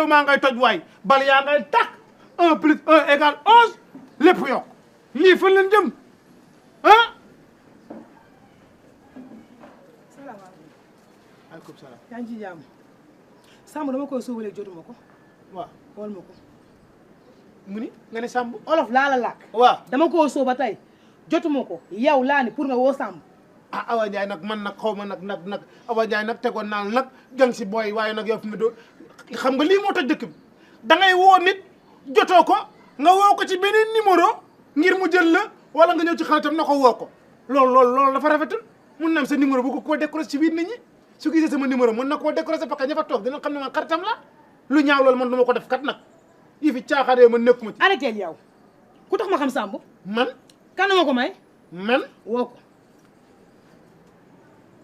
réew maa ngay toj waay bal yaa ngay tàkk 1 plus 1 égale 11 lépp yokk lii fan leen jëm ah. salaamaaleykum. aleykum salaam. yaa ngi ci jàmm. Samb dama koy sóobalee jotuma ko. waaw wol ma ko. mu ni nga ne Samb. olof laa la làkk. waaw dama koo sóoba tey jotuma ko yow laa ni pour nga woo Samb. ah Awa Ndiaye nag man nag xaw ma nag Awa Ndiaye nag tegoon naa nag jàng si booy waaye nag yow fi mu doo xam nga lii moo tax dëkk bi da ngay woo nit jotoo ko nga woo ko ci beneen numéro ngir mu jël la wala nga ñëw ci xaritam na ko woo ko loolu dafa rafetul mun na am sa numéro bu ko décroché ci biir nit ñi su gisee sama numéro mën na koo décroché parce que ña fa toog dina xam ne man xaritam la lu ñaaw loolu man du ma ko def kat nag yi fi caaxaaree man nekkuma ci. arrêté yow ku tax ma xam Samb. man. kan ma ko may. man woo ko.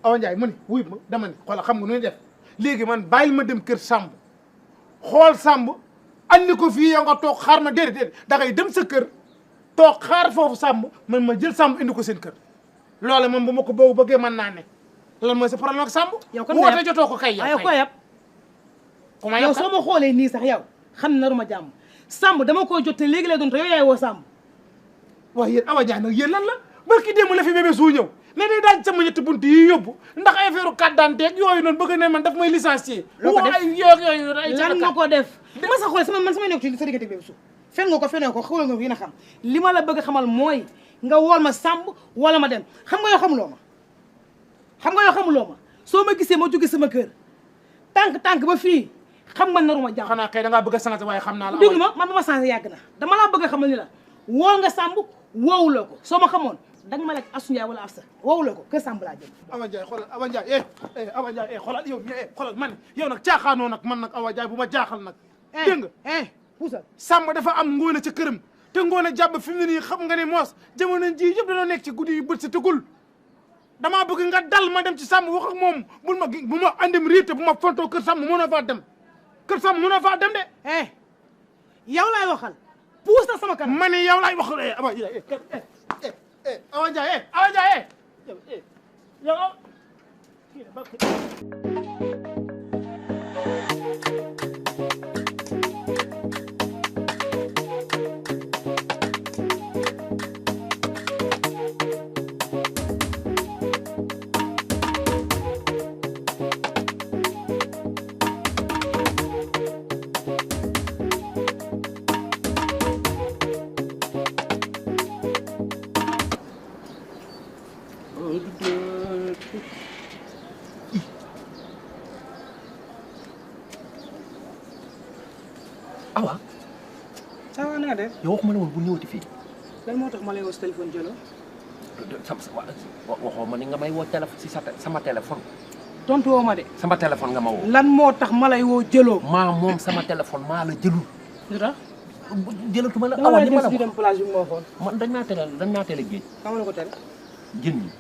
Awa Ndiaye mu ne wuy ma dama ne xoolal xam nga nu ñuy def léegi man bàyyil ma dem kër Samb xool Samb andi ko fii yow nga toog xaar ma déedéet da ngay dem sa kër toog xaar foofu Samb man ma jël Samb indi ko seen kër loole moom bu ma ko boobu bëggee mën naa ne lan mooy sa problème ak Samb. yow kon woote jotoo ko kay yow ko yab. ku ma yow soo ma xoolee nii sax yow xam ne naruma jàmm Samb dama koy jot te léegi lay doon te yow yaay woo Samb. waaye yéen Awa Ndiaye nag yéen lan la barki démb la fi bébé suu ñëw mais day daal sama ñetti bunt yi yóbbu ndax ay affaire carte d'identité yooyu noonu bëgg ne man daf may licencier. loo ko def ay yooyu ay lan nga ko def. ma sa xool sama nekk ci sa diggante bébé su fen nga ko fenee ko xoolal nga ko yéen a xam li ma la bëgg a xamal mooy nga wool ma Samb wala ma dem xam nga yoo xamuloo ma soo ma gisee ma jóge sama kër tànk ba fii xam nga naruma jàmm. xanaa kay da ngaa bëgg a changé waaye xam naa la. dégg ma man ba ma changé yàgg na dama laa bëgg a xamal ni la wool nga Samb woowuloo ko soo ma xamoon danga ma lekk Assou Ndiaye wala Afsa woowuloo ko kër Samb laa jëm. Awa Ndiaye xoolal Awa Ndiaye Awa Ndiaye xoolal yow xoolal man yow nag caaxaanoo nag man nag Awa Ndiaye bu ma jaaxal nag. dégg nga puusal Samb dafa am ngóone ca këram te ngóone jàpp fi mu ne nii xam nga ne moos jamono ji yëpp dañoo nekk ci guddi yu bët sa tëggul damaa bëgg nga dal ma dem ci Samb wax ak moom bu ma andim riite bu ma fontoo kër Samb mënoo faa dem kër Samb mënoo faa dem de. yow laay waxal puus na sama kanam. ma ne yow laay waxal Awa Ndiaye Awa Ndiaye Awa Ndiaye yow Awa. ça va na def. yow waxuma la woon bu ñëwati fii. lan moo tax ma lay woo si téléphone jëloo. waxoo ma ni nga may woo si sama téléphone. tontu woo ma de. sama téléphone nga ma woo. lan moo tax ma lay woo jëloo. maa moom sama téléphone maa la jëlul. lu tax. jëlatuma la awa li ma la wax dem plage bi ma waxoon. man dañ maa teel a géej. xam nga ko tere. jën ñi.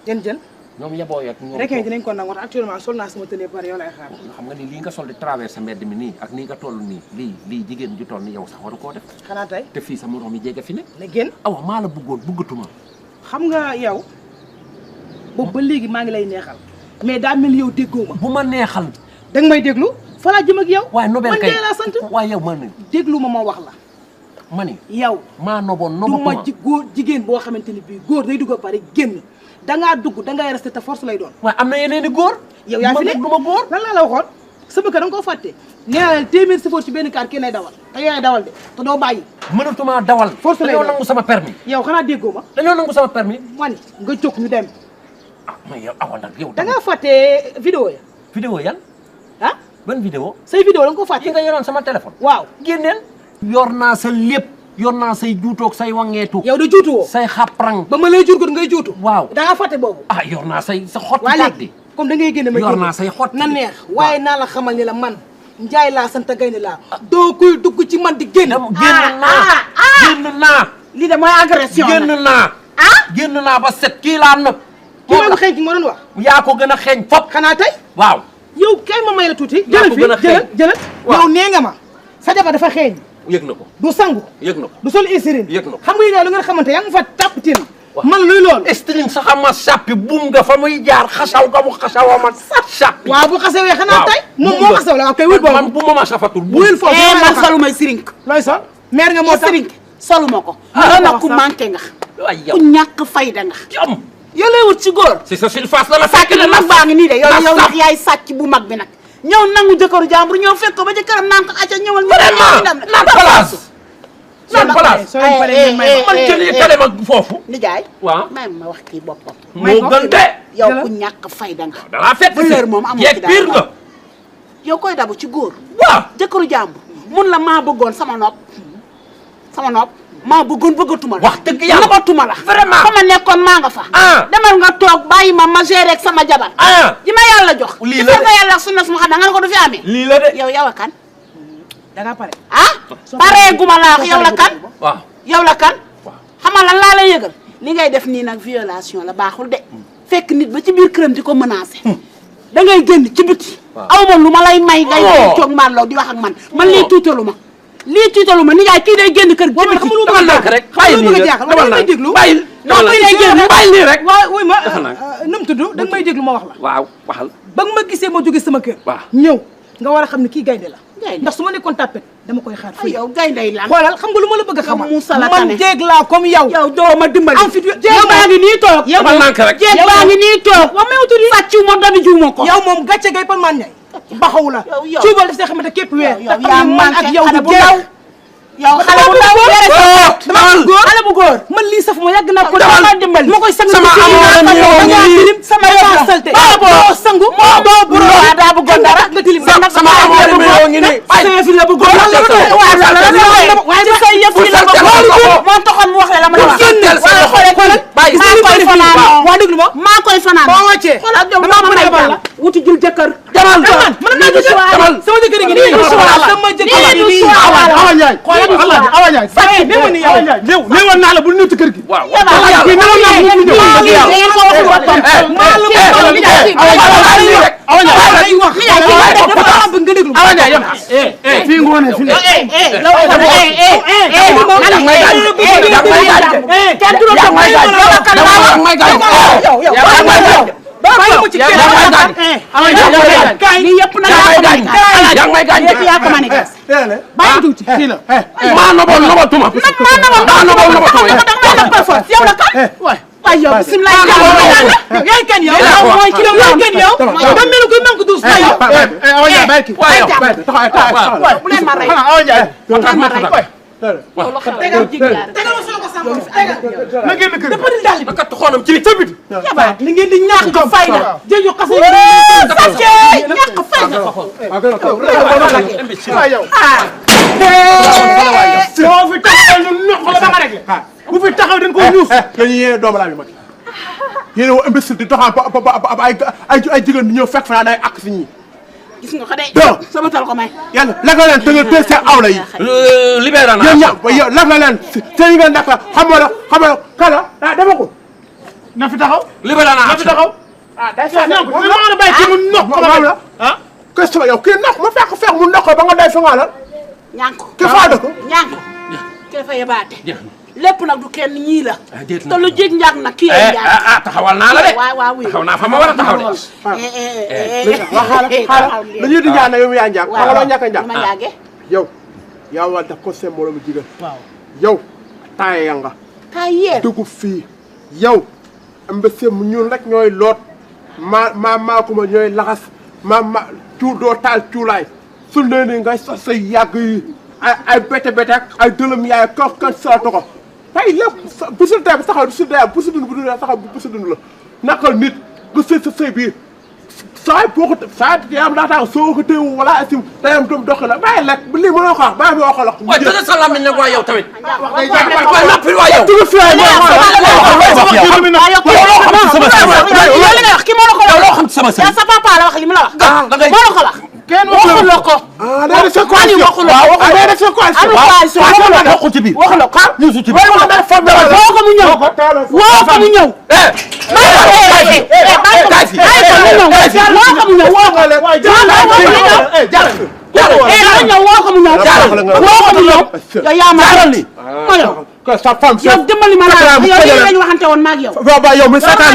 jën. ñoom yeboo yeeg ñoom. rek dinañ ko nangu actuellement sol naa sama télé par yow lay xaar. xam nga ni lii nga sol di traversé mbedd mi nii ak nii nga toll nii lii jigéen ju toll ni yow sax waru koo def. xanaa tey. te fii sa morom yi jege fi ne. ne génn. awa maa la bëggoon bëggatuma. xam nga yow boobu ba léegi maa ngi lay neexal mais daa mel yow déggoo ma. bu ma neexal. danga may déglu fa laa jëm ak yow. waaye nobel kay man laa sant. waaye yow man déglu ma wax la. ma ni yow. maa noboon du ma góor jigéen boo xamante ni bii góor day dugg a pare génn dangaa dugg dangay resté te force lay doon. waaye am na yeneen i góor. yow yaa fi ne du ma góor. lan laa la waxoon sama kër da nga koo fàtte. nee naa leen téeméer si ci benn kaar kenn lay dawal te yaay dawal de te doo bàyyi. mënatuma dawal. force lay doon dañoo nangu sama permis. yow xanaa déggoo ma. dañoo nangu sama permis. ma ni nga jóg ñu dem. ah mais yow awa nag yow. da ngaa fàtte vidéo ya. vidéo yan. ah. ban vidéo. say vidéo da nga ko fàtte. yi nga yoroon sama téléphone. waaw génneel. yor naa sa lépp. yor naa say juutoog say wangeetu. yow de juutu woo. say xaprang. ba ma lay jur ko ngay juutu. waaw da ngaa fàtte boobu. ah yor naa say sa xotti waa tàddi. léegi comme da ngay génne ma yor naa say xotti na neex waaye naa la xamal ni la man Njaay laa sant Gaynde laa doo kuy dugg ci man di génn. génn naa. lii de mooy agression génn naa. génn naa ba set kii laa nëb. kii maa ngi xeeñ ci ma doon wax. yaa ko gën a xeeñ fop. xanaa tey. waaw. yow kay ma may la tuuti. yaa ko gën a xeeñ jëlal yow nee nga ma. sa jabar dafa xeeñ. yëg na ko. du sangu. yëg na ko. du sol insiline. yëg na ko xam nga yi lu ngeen xamante yaa ngi fa tàpp tin man luy loolu string sax ma sàppi buum nga fa muy jaar xasaw ga mu xasawa ma sàppi waaw bu xasawee xanaa tey moom moo xasaw la waaw kay wul boobu man bu ma safatul wul foofu man solumay sirink looy sol meer nga moo tax sirink soluma ko yow nag ku manqué nga ay ku yow ñàkk fayda nga jam yow lay wut ci góor si sa surface la sàcc na nag baa ngi nii de yow nag yaay sàcc bu mag bi nag ñëw nangu jëkkëru jàmbur ñëw fekk ko ba jëkkëram naan ko acca ñëwal vraiment naan place naan place soo leen paree ngeen may man jëli tele ma foofu nijaay waaw may ma wax kii boppam moo gën de yow ku ñàkk fayda nga dalaa fekk valeur moom amoo ci yeeg pire nga yow koy dabu ci góor waaw jëkkëru jàmbur mun la maa bëggoon sama nopp maa bëggoon bëggatuma la wax dëgg yàlla bëggatuma la vraiment fa ma nekkoon maa nga fa demal nga toog bàyyi ma gérer ak sama jabar ji ma yàlla jox lii ci la nga yàlla sunna su ma xam ne nga ne ko du fi amee lii la de yow a kan da nga pare paree guma laa wax yow la kan waaw yow la kan xamal lan laa la yëgal li ngay def nii nag violation la baaxul de fekk nit ba ci biir këram di ko menacé da ngay génn ci biti aw ma lu ma lay may ngay toog maarloo di wax ak man lii tuutalu ma nijaay kii day génn kër ci biti dama nak rek bàyyi nii rek dama nak bàyyi non kii day génn bàyyi nii rek waaw wuy ma nu mu tudd da nga may déglu ma wax la waaw waxal ba nga ma gisee ma jóge sama kër waaw ñëw nga war a xam ne kii gaynde la Gaynde. ndax su ma nekkoon tàppet dama koy xaar fii yow gaynday lan xoolal xam nga lu ma la bëgg a xamal Moussa la man tane. jéeg laa comme yow yow doo ma dimbali am fit jéeg baa ngi nii toog yow dama nak rek jéeg baa ngi nii toog waaw mais wutul fàccu ma dami jiw ma ko yow moom gàcce gay pan man ñay baxawu la yow. cuubal def see xamante képp weer yow te yaa xam ne man ak manqué yow xale du bu ndaw jeex yow xale bu ndaw dama góor xale bu góor man lii saf ma yàgg naa ko dama dimbali ma koy sang sama amoon sama yow salte doo sangu doo buro daa bëggoon dara nga tilim sama amoon mi ngi ni sa fi la bëggoon waaye sa yëf yi la bëggoon moo taxoon mu wax la ma la wax bàyyi maa koy fanaanoo waa déglu ma maa koy fanaan boo wàccee xoolal yow dama dama mën a may yabal la jàll wuti jul jëkkër jamal man naa jël sama jëkkër ngi nii sama jëkkër ngi nii Awa Ndiaye Awa Ndiaye Faye même ni yow néewoon naa la bul nuyu ci kër gi waaw fii ngoone fi maa nobol nobatuma waaye yow bisimilah yaay kan yow mooy ki yow yaay kan yow da mel ko manque douce yow Awa Ndiaye bàyyi kii waaw bu leen ma rey Awa Ndiaye tegal solo ko sama tegal na génn kër dafa di dal ba kat xoonam ci li tabit li ngeen di ñàkk fayda jëju xase sacce ñàkk fayda yow boo fi taxaw ñu noq la ba nga réglé bu fi taxaw dañ ko ñuus dañuy yéene doomu laa bi mag yéene woo imbécile di doxaan ay jigéen di ñëw fekk fa naa day ak si ñii gis nga ko de doo sama tal ko may yàlla lak la leen te nga teel seen awla yi libéré naa yéen ñax yow lak la leen seen yi ngeen nekk xamoo la kala dama ko na fi taxaw libéré naa na fi taxaw day fa ñaan ko ma nga bàyyi ci mu noq la ah qu'est-ce que yow kii noq ma fekk mu noq ba nga day fa nga la ñànk ki faa dëkk ñànk ki dafa yebaate lépp nag du kenn ñii la déet te lu jég njaag nag kii ay njaag taxawal naa la de waaw taxaw naa fa ma war a taxaw de waa xaaral dañuy di ñaan na yow yaa njaag xam nga loo ñàkk a njaag ma njaage yow yaa war def ko seen moromu jigéen yow taaye ya nga kaa yéer dugg fii yow mbese mu ñun rek ñooy loot maa ko ma ñooy laxas ma doo taal cuulaay su nee nii ngay sos say yàgg yi ay bete ak ay dëlëm yaay kan salatu ko tey lépp bisul tey bi saxaw bisul tey bisul dund bu dund saxaw bisul dund la naka nit nga sëy sa sëy biir saa boo ko saa yaam daa tax soo ko téewu wala asim dayam doom doxi la bàyyi lekk lii mënoo xaar bàyyi boo xalaat waaye dëgg sa lamiñ nag waa yow tamit day jàpp waaye noppi waa yow tugu fi ay loo xam ci sama sëy sa papa la wax li mu la wax da ngay moo la ko wax kenn waxul la ko ah day def sa coalition waaw day def sa coalition waxu ci biir waxu la ko ñu su ci biir woo ko mu ñëw woo ko mu ñëw que sa femme. yow dimbali ma laa yow lii lañ waxante woon maag yow. waaw yow mi seetaan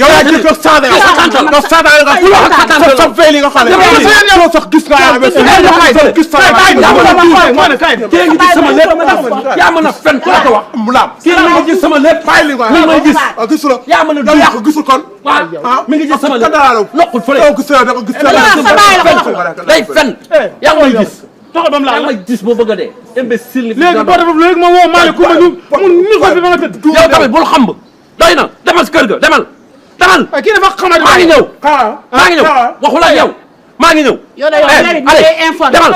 yow yaa jël ko saada yow saada nga sa fee li nga xam ne yow sax gis naa gis sama lépp yaa mën a fen ko ko wax mu laam kii mi ngi gis sama lépp bàyyi li nga mi ngi may gis gisul yaa mën a yow yaa ko gisul kon waaw mi ngi gis sama lépp loqul fële yow gis da ko gis day fen yaa ngi may gis toxal ba mu yaa laal ngi may gis boo bëgg a dee imbécile léegi boo defee léegi ma woo Malick Coumba ñu mu ni ko fi ba nga tëdd yow tamit bul xamb doy na demal si kër ga demal kii dafa xamal maa ngi ñëw maa ngi ñëw waxul ak yow maa ngi ñëw yow de yow léegi ñu lay informé demal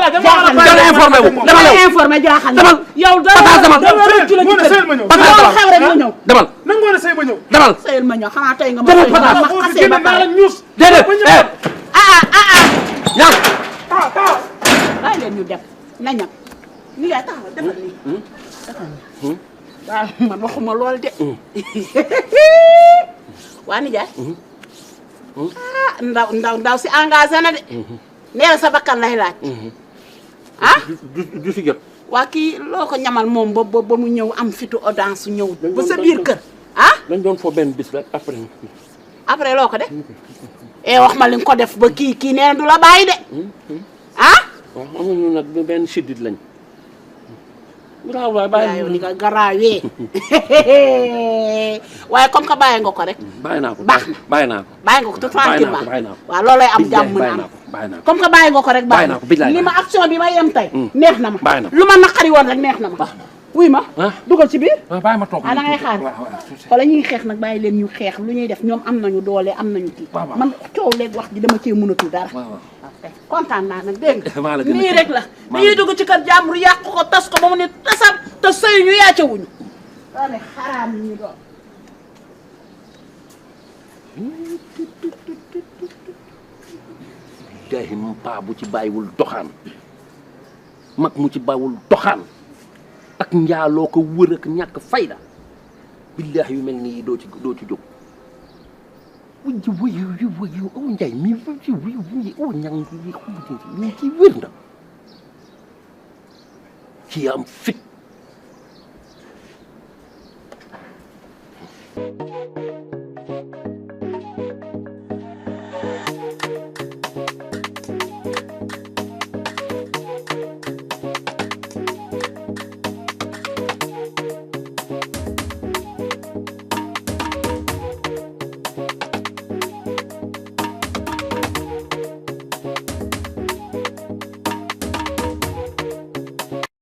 demal informé wu demal yow informé jaaxal demal yow Pataas demal rëccu la ci kër ma ñëw Pataas loolu xew rek ma ñëw demal nangoo na sëy ma ñëw demal sëyal ma ñëw xanaa tey nga ma demal sëy Pataas ma xasee ba pare ñuus déedéet ñaan bàyyi leen ñu dem na ñam ni yaay taxawal defal nii waaw man waxuma lool de waa nijaay ndaw si engagé na de nee sa bakkan lay laaj du fi jot waa kii loo ko ñamal moom ba mu ñëw am fitu audience ñëw ba sa biir kër dañ doon foo benn bis rek après loo ko def wax ma li nga ko def ba kii nee na du la bàyyi de waaw amuñu nag benn siddit lañ garaaw bàyyi yow ni nga garaawee waaye comme que bàyyi nga ko rek bàyyi naa ko baax na bàyyi naa ko bàyyi nga ko tout tranquille ba bàyyi naa ko waaw loolay am jàmm mën a am bàyyi naa ko comme que bàyyi nga ko rek baax na billaay li ma action bi ma yem tey neex na ma bàyyi na lu ma naqari woon rek neex na ma wuy ma dugal ci biir bàyyi ma toog da ngay xaar wala ñuy xeex nag bàyyi leen ñu xeex lu ñuy def ñoom am nañu doole am nañu kii man coow léegi wax ji dama cee mënatul dara kontaan naa nag dégg nga nii rek la dañuy dugg ci kër jàmbur yàq ko tas ko ba mu ne tasab te sëy ñu yaaca wuñu daane xaraam ñu doon billaahi mu paa bu ci bàyyiwul doxaan mag mu ci bàyyiwul doxaan ak njaaloo ko wër ak ñàkk fayda billaahi yu mel nii doo ci jóg wuyu aw njaay mi wuyu aw ñang yi xamante ni ci wér na ci am fit